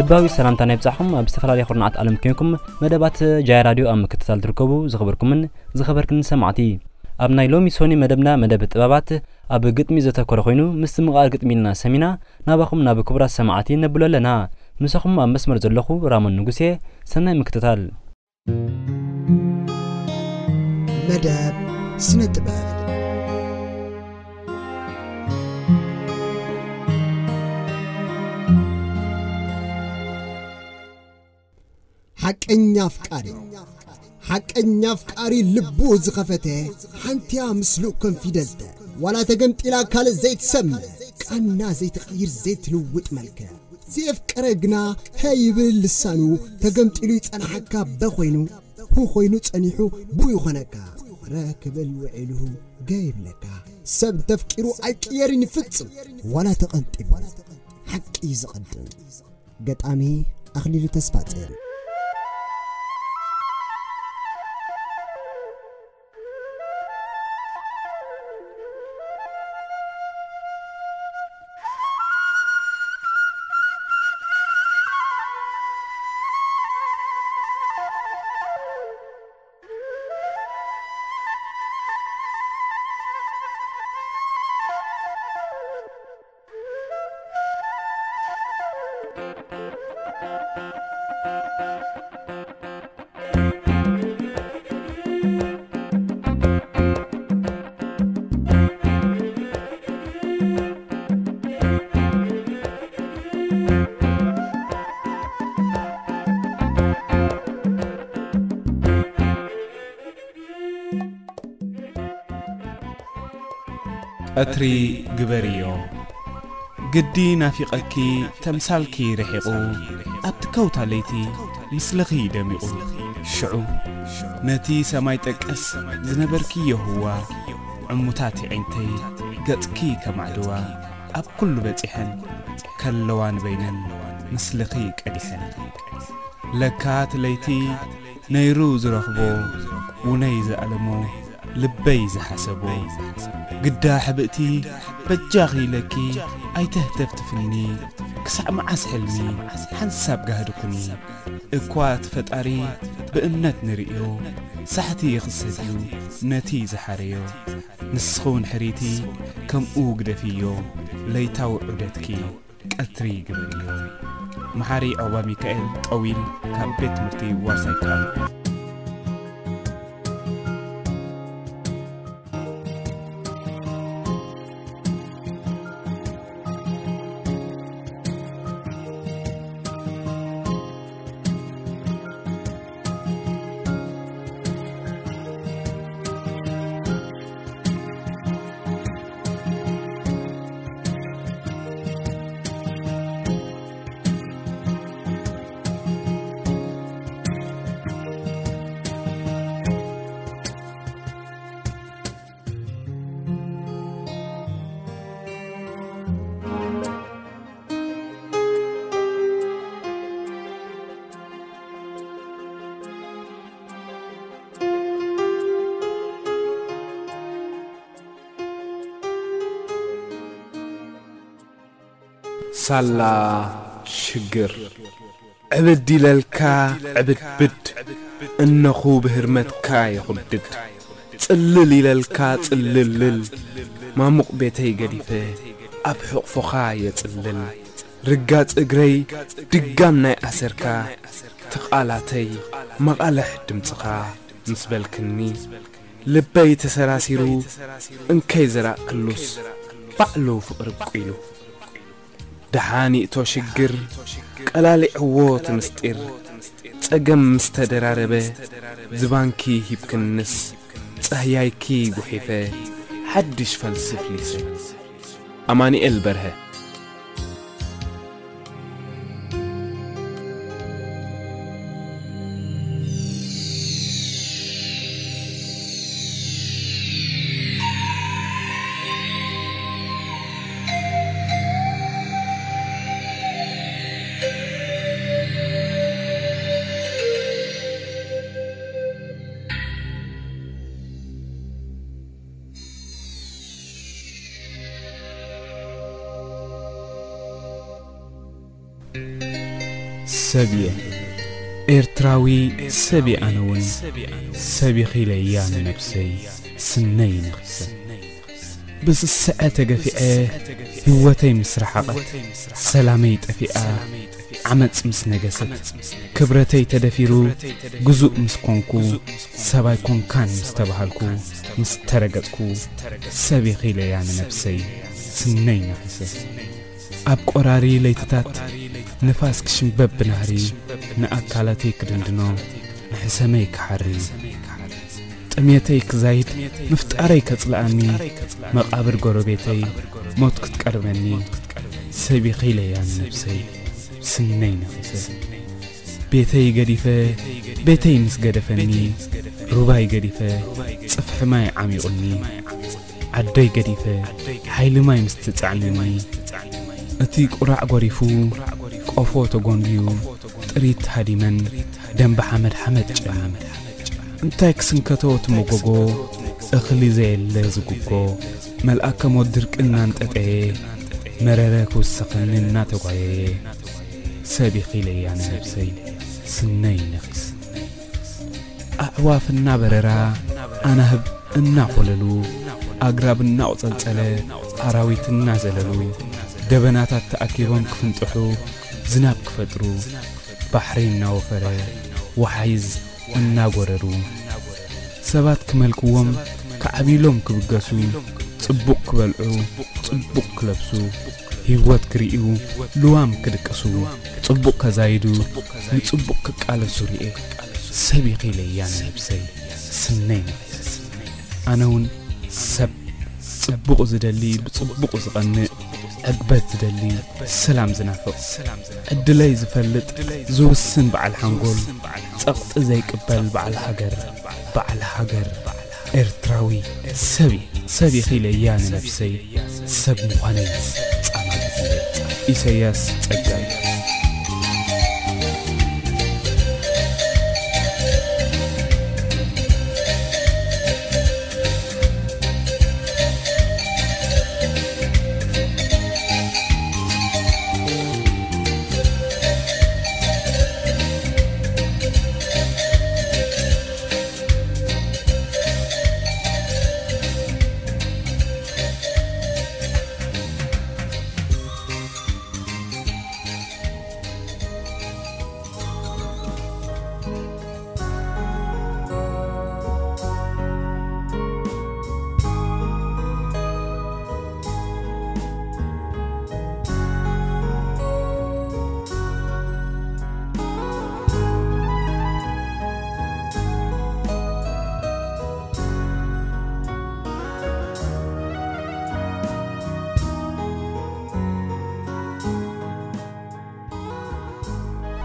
ልባዊ ሰላምታ ናይ ብጻሕኹም ኣብ ዝተፈላለየ ኩርናዓት ዓለም ኮንኩም መደባት ጃያ ራድዮ ኣብ ምክትታል ትርከቡ ዝኸበርኩምን ዝኸበርክን ሰማዕቲ። ኣብ ናይ ሎሚ ሶኒ መደብና መደብ ጥበባት ኣብ ግጥሚ ዘተኮረ ኮይኑ ምስትምቓር ግጥሚ ኢልና ሰሚና ናባኹም ናብ ክቡራት ሰማዕቲ ነብሎ ኣለና። ምሳኹም ኣብ መስመር ዘለኹ ራሞን ንጉሴ። ሰናይ ምክትታል። መደብ ስነ ጥበብ። ሓቀኛ ኣፍቃሪ። ሓቀኛ ኣፍቃሪ ልቡ ዝኸፈተ ሓንቲያ ምስሉ ኮንፊደንተ። ዋላ ተገምጢላ ካልእ ዘይትሰምዕ፣ ቃና ዘይትቕይር ዘይትልውጥ መልክዕ። ዘየፍቀረ ግና ሀ ይብል ልሳኑ፣ ተገምጢሉ ይጸንሓካ በ ኮይኑ፣ ሁ ኮይኑ ጸኒሑ ቡ ይኾነካ። ረ ክብል ውዒሉ ገ ይብለካ። ሰብ እንተፍቂሩ ኣይቅየርን ይፍጽም፣ ዋላ ተቐንጢቡ። ሓቂ እዩ ዝቐድም። ገጣሚ ኣኽሊሉ ተስፋጽዮን። ቀትሪ ግበርዮ ግዲ ናፊቐኪ ተምሳልኪ ርሒቑ ኣብቲ ከውታ ለይቲ ምስልኺ ደሚቑ ሽዑ ነቲ ሰማይ ጠቀስ ዝነበርክዮ ህዋ ዕሙታት የዒንተይ ገጽኪ ከማዕድዋ ኣብ ኩሉ በጺሐን ከለዋ ንበይነን ምስልኺ ቀዲሐን ለካ እቲ ለይቲ ነይሩ ዝረኽቦ ውነይ ዝኣለሞ ልበይ ዝሓሰቦ ግዳ ሕብእቲ በጃኺ ኢለኪ ኣይተህተፍትፍኒ ክሳዕ መዓስ ሕልሚ ሓንሳብ ጋህዲ ኩኒ እኳ እቲ ፈጣሪ ብእምነት ንርእዮ ሳሕቲ ይኽሰት እዩ ነቲ ዝሓረዮ ንስኺ እውን ሕሪቲ ከምኡ ግደፍዮ ለይታዊ ዑደትኪ ቀትሪ ግበርዮ። መሓሪ ዖባ ሚካኤል ጠዊል ካብ ቤት ትምህርቲ ዋርሳይ ካምፕ። ሳላ ሽግር ዕብድ ኢለልካ ዕብድብድ እነኹ ብህርመትካ የኹድድ ጽልል ኢለልካ ጽልልል ማሙቕ ቤተይ ገዲፈ ኣብ ሕቕፎኻ የጽልል ርጋጽ እግረይ ድጋም ናይ ኣሰርካ ትቓላተይ መቓልሕ ድምጽኻ ምስ በልክኒ ልበይ ተሰራሲሩ እንከይ ዘራቕክሉስ ባዕሉ ፍቕሪ ቁይሉ ደሓን ይእቶ ሽግር ቀላሊዕዎ እቲ ምስጢር ጸገም ምስ ተደራረበ ዝባንኪ ሂብክንስ ጻህያይኪ ጉሒፈ ሓድሽ ፈልሲ ፍሊሰ ኣማኑኤል በርሀ ሰብ እየ ኤርትራዊ፣ ሰብ እየ ኣነ እውን። ሰብ ኢኺለያ ንነብሰይ፣ ስነይ ነኺሰ። ብስስዐ ተገፊዐ፣ ህይወተይ ምስ ረሓቐት፣ ሰላመይ ጠፊኣ፣ ዓመጽ ምስ ነገሰት፣ ክብረተይ ተደፊሩ፣ ግዙእ ምስ ኮንኩ፣ ሰብ ኣይኮንካን ምስ ተባሃልኩ፣ ምስ ተረገጽኩ፣ ሰብ ኢኺለያ ንነብሰይ፣ ስነይ ነኺሰ። ኣብ ቆራሪ ለይትታት ንፋስ ክሽምበብ ብናህሪ፣ ንኣካላተይ ክድንድኖ፣ ንሕሰመይ ክሓሪ። ጥሜተይ ክዛይድ፣ ምፍጣረይ ከጽልኣኒ፣ መቓብር ጎረቤተይ ሞት ክትቀርበኒ፣ ሰብ ኢኺለያ ንነብሰይ፣ ስነይ ነኺሰ። ቤተይ ገዲፈ፣ ቤተይ ምስ ገደፈኒ፣ ሩባይ ገዲፈ፣ ጽፍሒ ማይ ዓሚቑኒ። ዓደይ ገዲፈ፣ ሓይሊ ማይ ምስ ተጻዕነኒ፣ እቲ ቁራዕ ጎሪፉ፣ ቆፎ ተጎንብዩ፣ ጥሪት ሃዲመን፣ ደም ብሓመድ ሓመድ ጨኑ። እንታይ ክስንከቶ እቲ መጎጎ፣ እኽሊ ዘየለ ዝጉጎ፣ መልኣከ ሞት ድርቂ እናንጠጠየ፣ መረረ ክውሰኸኒ እናተጓየየ፣ ሰብ ኢኺለያ ንነብሰይ፣ ስነይ ነኺስ። ኣዕዋፍ እናበረራ፣ ኣናህብ እናኾለሉ፣ ኣግራብ እናቑጸልጸለ፣ ኣራዊት እናዘለሉ፣ ደበናታት ተኣኪቦም ክፍንጥሑ፣ ዝናብ ክፈጥሩ፣ ባሕሪ እናወፈረ፣ ወሓይዝ እናጎረሩ፣ ሰባት ክመልክዎም፣ ክዓብዩሎም ክብገሱ፣ ጽቡቕ ክበልዑ፣ ጽቡቕ ክለብሱ፣ ህይወት ክርእዩ፣ ልዋም ክድቅሱ፣ ጽቡቕ ከዛይዱ፣ ንጽቡቕ ክቃለሱ ርኤ። ሰብ ኢኺለያ ንነብሰይ፣ ስነይ ነኺሰ። ኣነ እውን ሰብ፣ ጽቡቕ ዝደሊ፣ ብጽቡቕ ዝቐንእ፣ ዕግበት ዝደሊ፣ ሰላም ዝናፍቕ፣ ዕድለይ ዝፈልጥ፣ ዝውስን በዓል ሓንጎል፣ ጸቕጢ ዘይቅበል በዓል ሃገር፣ በዓል ሃገር፣ ኤርትራዊ ሰብ እየ። ሰብ ኢኺለያ ንነብሰይ፣ ሰብ ምዃነይ ጻማ ኢሳያስ ጸጋይ።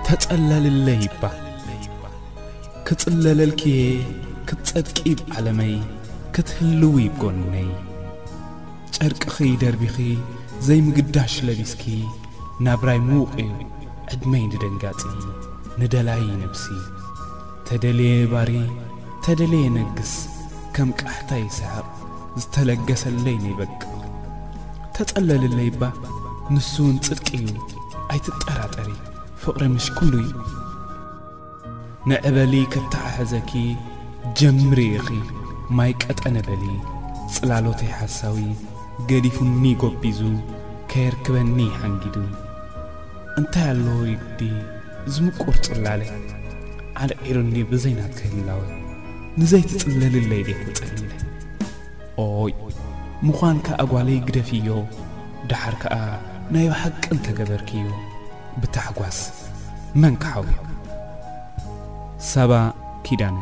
ተጸለልለይ እባ ክጽለለልክየ ክትጸድቂ ብዓለመይ ክትህልዊ ብጎነይ ጨርቅኺ ደርቢኺ ዘይምግዳሽ ለቢስኪ ናብራይ ምዉቕ እዩ ዕድመይ ንደንጋጺ ንደላዪ ነብሲ ተደልየ ባሪ ተደልየ ነግስ ከም ቃሕታ ይስሕቕ ዝተለገሰለይ ነይበቅቕ ተጸለልለይ እባ ንሱ እውን ጽድቂ እዩ ኣይትጠራጠሪ ፍቕሪ ምሽ ኩሉ እዩ ንዕበሊ ከተሓሕዘኪ ጀምሪ ኢኺ ማይ ቀጠነ በሊ ጽላሎተይ ሓሳዊ ገዲፉኒ ጎቢዙ ከየርክበኒ ሓንጊዱ እንታይ ኣለዎ ይግዲ ዝምቁር ጽላለ ዓልዒሉኒ ብዘይናትኪ ህላወ ንዘይትጽለልለይ ድየ ተጸሊለ ኦይ ምዃንካ ኣጓለይ ግደፍዮ ደሓር ከኣ ናይ ብሓቂ እንተገበርክዮ ብታሕጓስ መን ክሓውዮ ሳባ ኪዳነ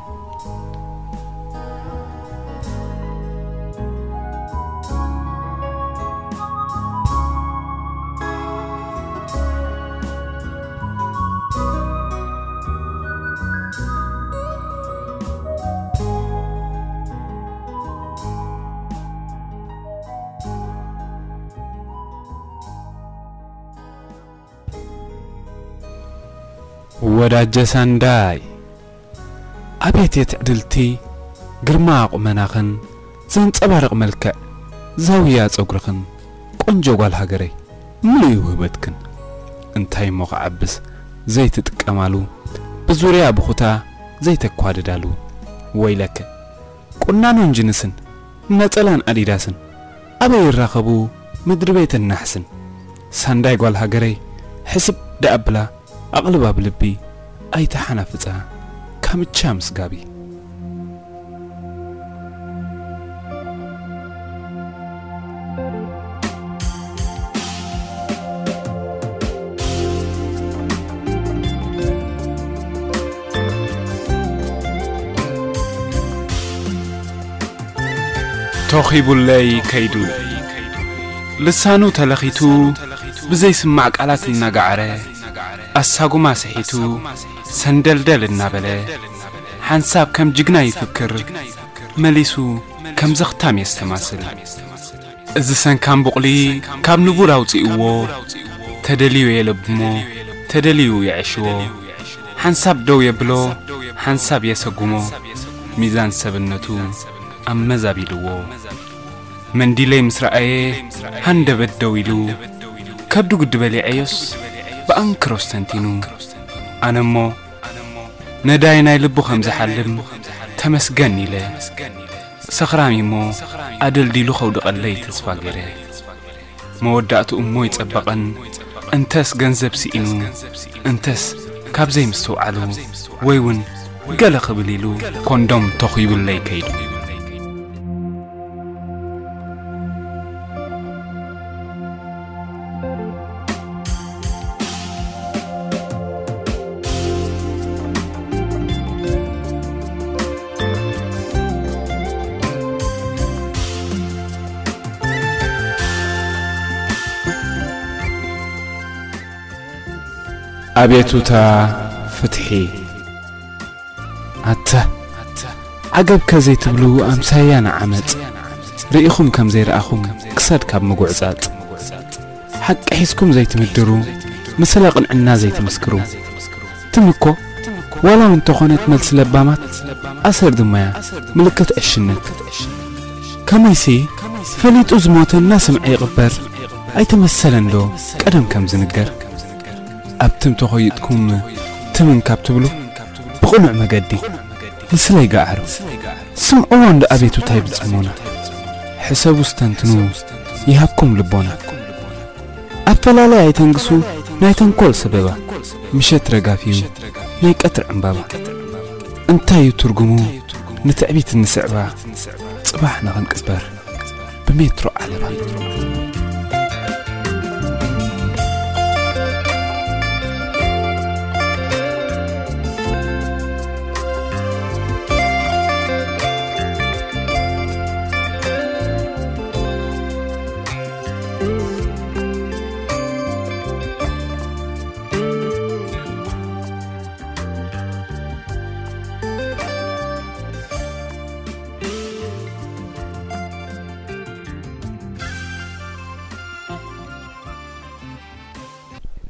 ወዳጀ ሳንዳይ ኣቤት የትዕድልቲ ግርማ ቁመናኽን ዘንጸባርቕ መልክዕ ዛውያ ጸጉርኽን ቆንጆ ጓል ሃገረይ ምሉእ ውህበትክን እንታይ እሞ ክዓብስ ዘይትጥቀማሉ፣ ብዙርያ ብኹታ ዘይተኳድዳሉ። ወይለከ! ቁናኖን ጅንስን፣ ነጸላን ኣዲዳስን፣ ኣበይ ይራኸቡ ምድሪ ቤትን ናሕስን? ሳንዳይ ጓል ሃገረይ፣ ሕስብ ደኣብላ፣ ኣቕልባ ብልቢ ኣይተሓናፍጻ፣ ካምቻ ምስ ጋቢ። ተኺቡለይ ከይዱ፣ ልሳኑ ተለኺቱ፣ ብዘይስማዕ ቃላት እናገዓረ፣ ኣሳጉማ ስሒቱ፣ ሰንደልደል እናበለ፣ ሓንሳብ ከም ጅግና ይፍክር፣ መሊሱ ከም ዘኽታም የስተማስል። እዚ ሰንካም ቡቕሊ ካብ ንቡር ኣውጺእዎ፣ ተደልዩ የለብሞ፣ ተደልዩ የዕሽዎ። ሓንሳብ ደው የብሎ፣ ሓንሳብ የሰጉሞ፣ ሚዛን ሰብነቱ ኣመዛቢልዎ። መንዲለይ ምስ ረኣየ ሃንደበት ደው ኢሉ፣ ከብዱ ግዲ በሊዐዮስ ብኣንክሮ ስተንቲኑ። ኣነሞ ነዳይ ናይ ልቡ ከም ዝሓልም ተመስገን ኢለ። ሰኽራም እሞ ኣደልዲሉ ከውድቐለይ ተስፋ ገይረ። መወዳእትኡ እሞ ይጸበቐን፣ እንተስ ገንዘብ ስኢኑ፣ እንተስ ካብ ዘይምስትውዓሉ፣ ወይ እውን ገለ ክብል ኢሉ ኮንዶም ተኹይቡለይ ከይዱ። ኣቤቱታ ፍትሒ። ኣታ፣ ዓገብ ከዘይትብሉ ኣምሳያ ንዓመጽ፣ ርኢኹም ከም ዘይረኣኹም ክሳድ ካብ ምጉዕጻጽ። ሓቂ ሒዝኩም ዘይትምድሩ፣ ምስለ ቅንዕና ዘይትምስክሩ። ትም እኮ ዋላ እውን እንተኾነት መልሲ ለባማት፣ ኣሰር ድማያ ምልክት ዕሽነት። ከመይሲ ፈሊጡ ዝሞተ እናሰምዐ ይቕበር፣ ኣይተመሰለን ዶ ቀደም ከም ዝንገር? ኣብ ትም ተኾይጥኩም ትምን ካብ ትብሉ፣ ብቕኑዕ መገዲ ንስለ ይገዓሩ። ስምዕዎ እንዶ ኣቤቱታ ይብጽሞና። ሕሰቡ፣ ስተንትኑ፣ ይሃብኩም ልቦና። ኣፈላላይ ኣይተንግሱ ናይ ተንኮል ሰበባ፣ ምሸት ረጋፊ እዩ ናይ ቀትሪ ዕምባባ። እንታይ እዩ ትርጉሙ ንትዕቢት እንስዕባ፣ ጽባሕ ንኽንቅበር ብሜትሮ ዓለባ።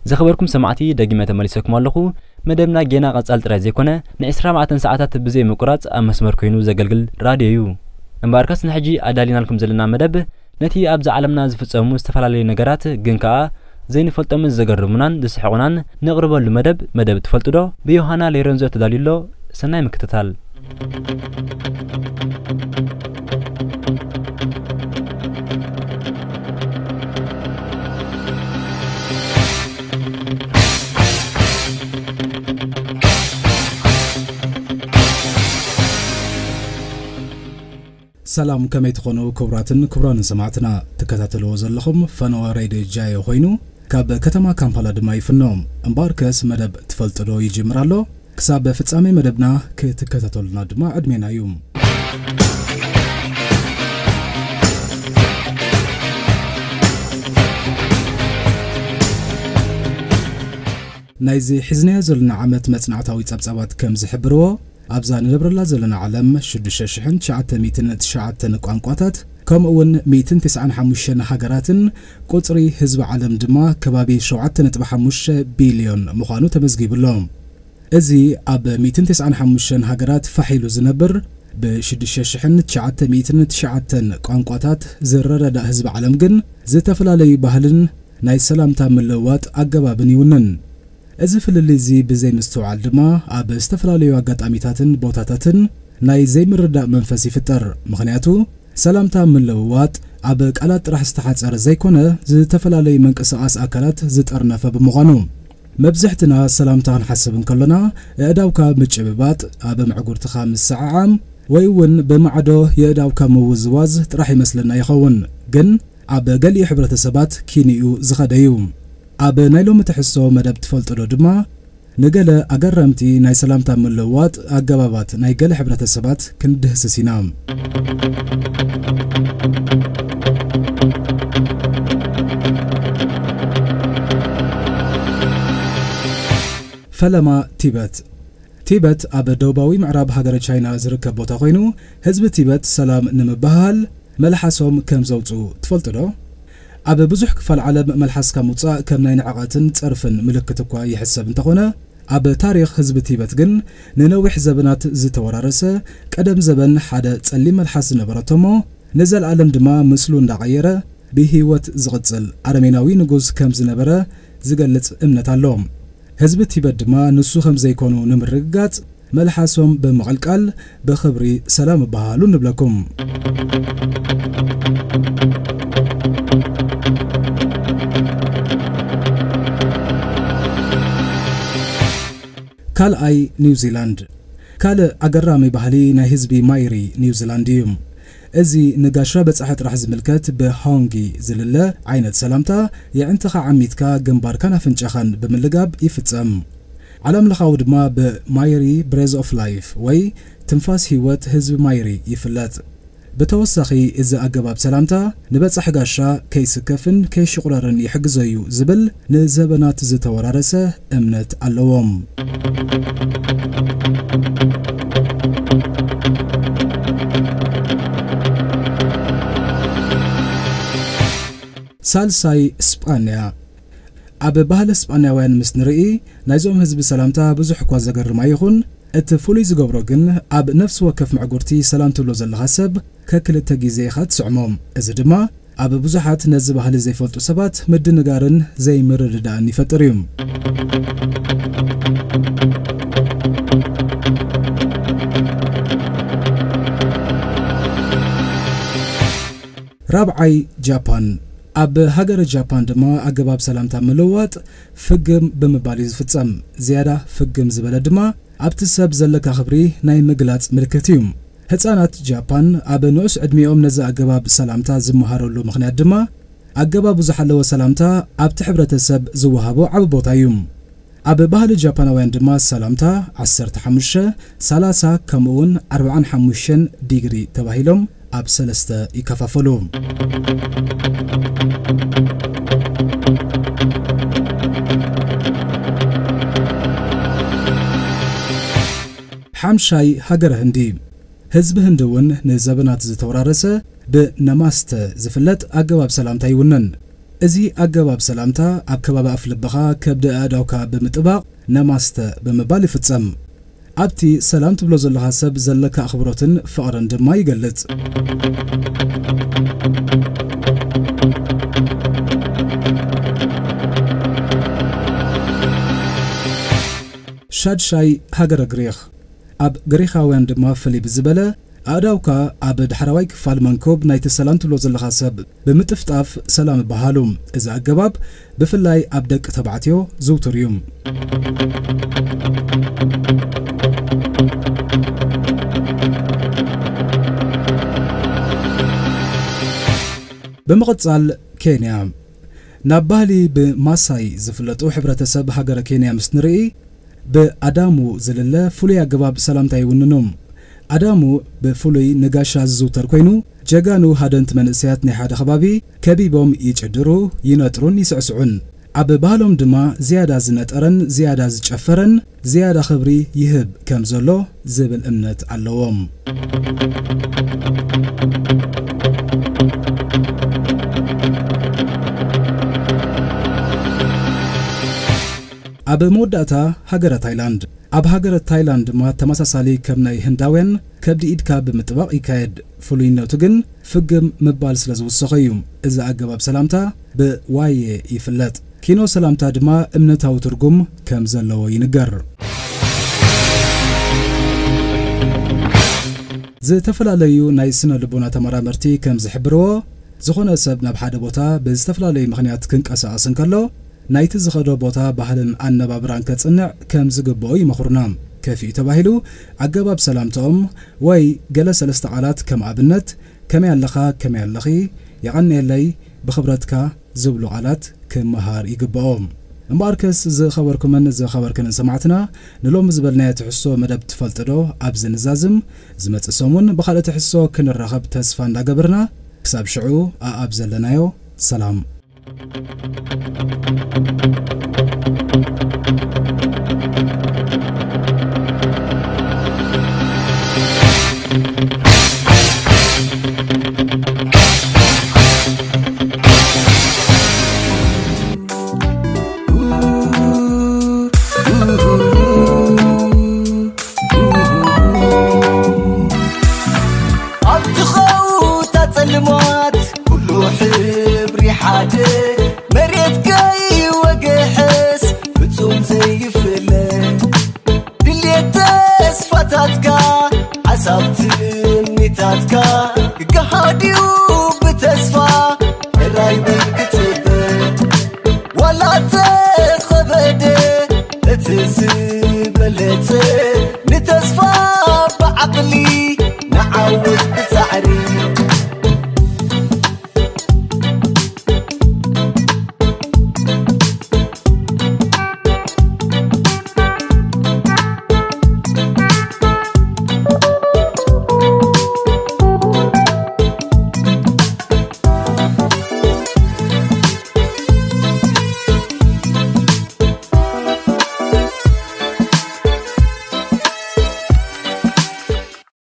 ዝኸበርኩም ሰማዕቲ፣ ደጊመ ተመሊሰኩም ኣለኹ። መደብና ጌና ቀጻሊ ጥራይ ዘይኮነ፣ ንዒስራ ኣርባዕተ ሰዓታት ብዘይ ምቁራጽ ኣብ መስመር ኮይኑ ዘገልግል ራድዮ እዩ። እምበኣርከስ ንሕጂ ኣዳሊናልኩም ዘለና መደብ፣ ነቲ ኣብዛ ዓለምና ዝፍጸሙ ዝተፈላለዩ ነገራት ግን ከኣ ዘይንፈልጦምን ዘገርሙናን ዝስሕቑናን ነቕርበሉ መደብ፣ መደብ ትፈልጡ ዶ? ብዮሃና ሎረንዞ ተዳልዩ ኣሎ። ሰናይ ምክትታል። ሰላም፣ ከመይ ትኾኑ ክቡራትን ክቡራንን ሰማዕትና? ትከታተልዎ ዘለኹም ፈነወ ሬድዮ ጃዮ ኮይኑ፣ ካብ ከተማ ካምፓላ ድማ ይፍኖ። እምበኣርከስ መደብ ትፈልጡ ዶ ይጅምር ኣሎ። ክሳብ ፍጻሜ መደብና ክትከታተሉና ድማ ዕድሜና እዩ። ናይዚ ሒዝናዮ ዘለና ዓመት መጽናዕታዊ ጸብጻባት ከም ዝሕብርዎ፣ ኣብዛ ንነብረላ ዘለና ዓለም ሽዱሽተ ሽሕን ትሽዓተ ሚእትን ትሽዓተን ቋንቋታት፣ ከምኡ እውን ሚእትን ተስዓን ሓሙሽተን ሃገራትን፣ ቁጽሪ ህዝቢ ዓለም ድማ ከባቢ ሸውዓተ ነጥቢ ሓሙሽተ ቢልዮን ምዃኑ ተመዝጊቡ ኣሎ። እዚ ኣብ ሚእትን ተስዓን ሓሙሽተን ሃገራት ፋሕ ኢሉ ዝነብር፣ ብሽዱሽተ ሽሕን ትሽዓተ ሚእትን ትሽዓተን ቋንቋታት ዝረዳዳእ ህዝቢ ዓለም ግን፣ ዝተፈላለዩ ባህልን ናይ ሰላምታ ምልውዋጥ ኣገባብን ይውንን። እዚ ፍልልይ እዚ ብዘይ ምስትውዓል ድማ ኣብ ዝተፈላለዩ ኣጋጣሚታትን ቦታታትን ናይ ዘይምርዳእ መንፈስ ይፍጠር። ምኽንያቱ ሰላምታ ምልውዋጥ ኣብ ቃላት ጥራሕ ዝተሓጸረ ዘይኮነ፣ ዝተፈላለዩ ምንቅስቓስ ኣካላት ዝጠርነፈ ብምዃኑ፣ መብዝሕትና ሰላምታ ክንሓስብ እንከሎና፣ ኣእዳውካ ምጭብባጥ፣ ኣብ ምዕጉርትኻ ምስዓዓም፣ ወይ እውን ብማዕዶ የእዳውካ ምውዝዋዝ ጥራሕ ይመስለና ይኸውን። ግን ኣብ ገሊኡ ሕብረተሰባት ኪንኡ ዝኸደ እዩ። ኣብ ናይ ሎሚ ትሕዝቶ መደብ ትፈልጥዶ ድማ፣ ንገለ ኣገረምቲ ናይ ሰላምታ ምልውዋጥ ኣገባባት ናይ ገለ ሕብረተሰባት ክንድህስስ ኢና። ፈለማ ቲበት። ቲበት ኣብ ደቡባዊ ምዕራብ ሃገረ ቻይና ዝርከብ ቦታ ኮይኑ፣ ህዝቢ ቲበት ሰላም ንምብህሃል መልሓሶም ከም ዘውጽኡ ትፈልጡ ዶ? ኣብ ብዙሕ ክፋል ዓለም መልሓስካ ምውጻእ ከም ናይ ንዕቐትን ጸርፍን ምልክት እኳ ይሕሰብ እንተኾነ፣ ኣብ ታሪኽ ህዝቢ ቲበት ግን ንነዊሕ ዘበናት ዝተወራረሰ፣ ቀደም ዘበን ሓደ ጸሊም መልሓስ ዝነበረቶ እሞ፣ ንዘለኣለም ድማ ምስሉ እንዳቐየረ ብህይወት ዝቕጽል ኣረሜናዊ ንጉስ ከም ዝነበረ ዝገልጽ እምነት ኣሎ። ህዝቢ ቲበት ድማ ንሱ ከም ዘይኮኑ ንምርግጋጽ፣ መልሓሶም ብምቕልቃል ብኽብሪ ሰላም እበሃሉ ንብለኩም። ካልኣይ፣ ኒውዚላንድ። ካልእ ኣገራሚ ባህሊ ናይ ህዝቢ ማይሪ ኒውዚላንድ እዩ። እዚ ንጋሻ በጻሒ ጥራሕ ዝምልከት፣ ብሆንጊ ዝልለ ዓይነት ሰላምታ፣ የዕንትኻ ዓሚትካ ግንባርካን ኣፍንጫኻን ብምልጋብ ይፍጸም። ዓለምለኻዊ ድማ ብማይሪ ብሬዝ ኦፍ ላይፍ ወይ ትንፋስ ህይወት ህዝቢ ማይሪ ይፍለጥ። ብተወሳኺ፣ እዚ ኣገባብ ሰላምታ ንበጻሒ ጋሻ ከይስከፍን ከይሽቑረርን ይሕግዞ እዩ ዝብል ንዘበናት ዝተወራረሰ እምነት ኣለዎም። ሳልሳይ፣ ስጳንያ። ኣብ ባህሊ ስጳንያውያን ምስ ንርኢ፣ ናይዞም ህዝቢ ሰላምታ ብዙሕ እኳ ዘገርም ኣይኹን፣ እቲ ፍሉይ ዝገብሮ ግን፣ ኣብ ነፍሲ ወከፍ ምዕጉርቲ ሰላም ትብሎ ዘለኻ ሰብ ከክልተ ግዜ ኢኻ ትስዕሞ። እዚ ድማ ኣብ ብዙሓት ነዚ ባህሊ ዘይፈልጡ ሰባት ምድንጋርን ዘይምርድዳእን ይፈጥር እዩ። ራብዓይ፣ ጃፓን። ኣብ ሃገረ ጃፓን ድማ ኣገባብ ሰላምታ ምልውዋጥ ፍግም ብምባል እዩ ዝፍጸም። ዝያዳ ፍግም ዝበለ ድማ ኣብቲ ሰብ ዘለካ ክብሪ ናይ ምግላጽ ምልክት እዩ። ህጻናት ጃፓን ኣብ ንኡስ ዕድሚኦም ነዚ ኣገባብ ሰላምታ ዝመሃረሉ ምኽንያት ድማ፣ ኣገባቡ ዝሓለወ ሰላምታ ኣብቲ ሕብረተሰብ ዝወሃቦ ዓቢ ቦታ እዩ። ኣብ ባህሊ ጃፓናውያን ድማ ሰላምታ ዓሰርተ ሓሙሽተ፣ ሰላሳ ከምኡውን ኣርብዓን ሓሙሽተን ዲግሪ ተባሂሎም ኣብ ሰለስተ ይከፋፈሉ። ሓምሻይ፣ ሃገረ ህንዲ። ህዝቢ ህንዲ እውን ንዘበናት ዝተወራረሰ ብነማስተ ዝፍለጥ ኣገባብ ሰላምታ ይውንን። እዚ ኣገባብ ሰላምታ ኣብ ከባቢ ኣፍልብኻ ከብዲ ኣእዳውካ ብምጥባቕ ነማስተ ብምባል ይፍጸም። ኣብቲ ሰላም ትብሎ ዘለኻ ሰብ ዘለካ ኣኽብሮትን ፍቕርን ድማ ይገልጽ። ሻድሻይ፣ ሃገረ ግሪኽ። ኣብ ግሪኻውያን ድማ ፍልይ ብዝበለ፣ ኣእዳውካ ኣብ ዳሕረዋይ ክፋል መንኮብ ናይቲ ሰላም ትብሎ ዘለኻ ሰብ ብምጥፍጣፍ ሰላም ይበሃሉ። እዚ ኣገባብ ብፍላይ ኣብ ደቂ ተባዕትዮ ዝውቱር እዩ። ብምቕጻል፣ ኬንያ። ናብ ባህሊ ብማሳይ ዝፍለጡ ሕብረተሰብ ሃገረ ኬንያ ምስ ንርኢ፣ ብኣዳሙ ዝልለ ፍሉይ ኣገባብ ሰላምታ ይውንኑ። ኣዳሙ ብፍሉይ ንጋሻ ዝዝውተር ኮይኑ፣ ጀጋኑ ሃደንቲ መንእሰያት ናይ ሓደ ከባቢ ከቢቦም ይጭድሩ፣ ይነጥሩን ይስዕስዑን። ኣብ ባህሎም ድማ ዝያዳ ዝነጠረን ዝያዳ ዝጨፈረን ዝያዳ ክብሪ ይህብ ከም ዘሎ ዝብል እምነት ኣለዎም። ኣብ መወዳእታ፣ ሃገረ ታይላንድ። ኣብ ሃገረ ታይላንድ ድማ ተመሳሳሊ ከም ናይ ህንዳውያን ከብዲ ኢድካ ብምጥባቕ ይካየድ። ፍሉይነቱ ግን ፍግም ምባል ስለ ዝውሰኾ እዩ። እዚ ኣገባብ ሰላምታ ብዋየ ይፍለጥ። ኪኖ ሰላምታ ድማ እምነታዊ ትርጉም ከም ዘለዎ ይንገር። ዝተፈላለዩ ናይ ስነ ልቦና ተመራመርቲ ከም ዝሕብርዎ፣ ዝኾነ ሰብ ናብ ሓደ ቦታ ብዝተፈላለዩ ምኽንያት ክንቀሳቐስ እንከሎ፣ ናይቲ ዝኸዶ ቦታ ባህልን ኣነባብራን ከጽንዕ ከም ዝግብኦ ይመኽሩና። ከፊኡ ተባሂሉ ኣገባብ ሰላምታኦም ወይ ገለ ሰለስተ ቃላት ከም ኣብነት፣ "ከመይ ኣለኻ?" "ከመይ ኣለኺ?" "የቐንየለይ?" "ብኽብረትካ?" ዝብሉ ቃላት ክመሃር ይግብኦም። እምበኣርከስ ዝኸበርኩምን ዝኸበርክንን ሰማዕትና፣ ንሎሚ ዝበልናዮ ትሕዝቶ መደብ ትፈልጡ ዶ? ኣብዚ ንዛዝም። ዝመጽእ ሰሙን ብኻልእ ትሕዝቶ ክንራኸብ ተስፋ እንዳገበርና፣ ክሳብ ሽዑ ኣኣብ ዘለናዮ ሰላም። ኣብ ትኸውታ ጸልማት ኩሉ ሕብሪ ሓደ፣ መሬት ከይወግሐስ ፍጹም ዘይፍለ፣ ድልየት ተስፋታትካ ሓሳብ ትምኒታትካ ክገሃድዩ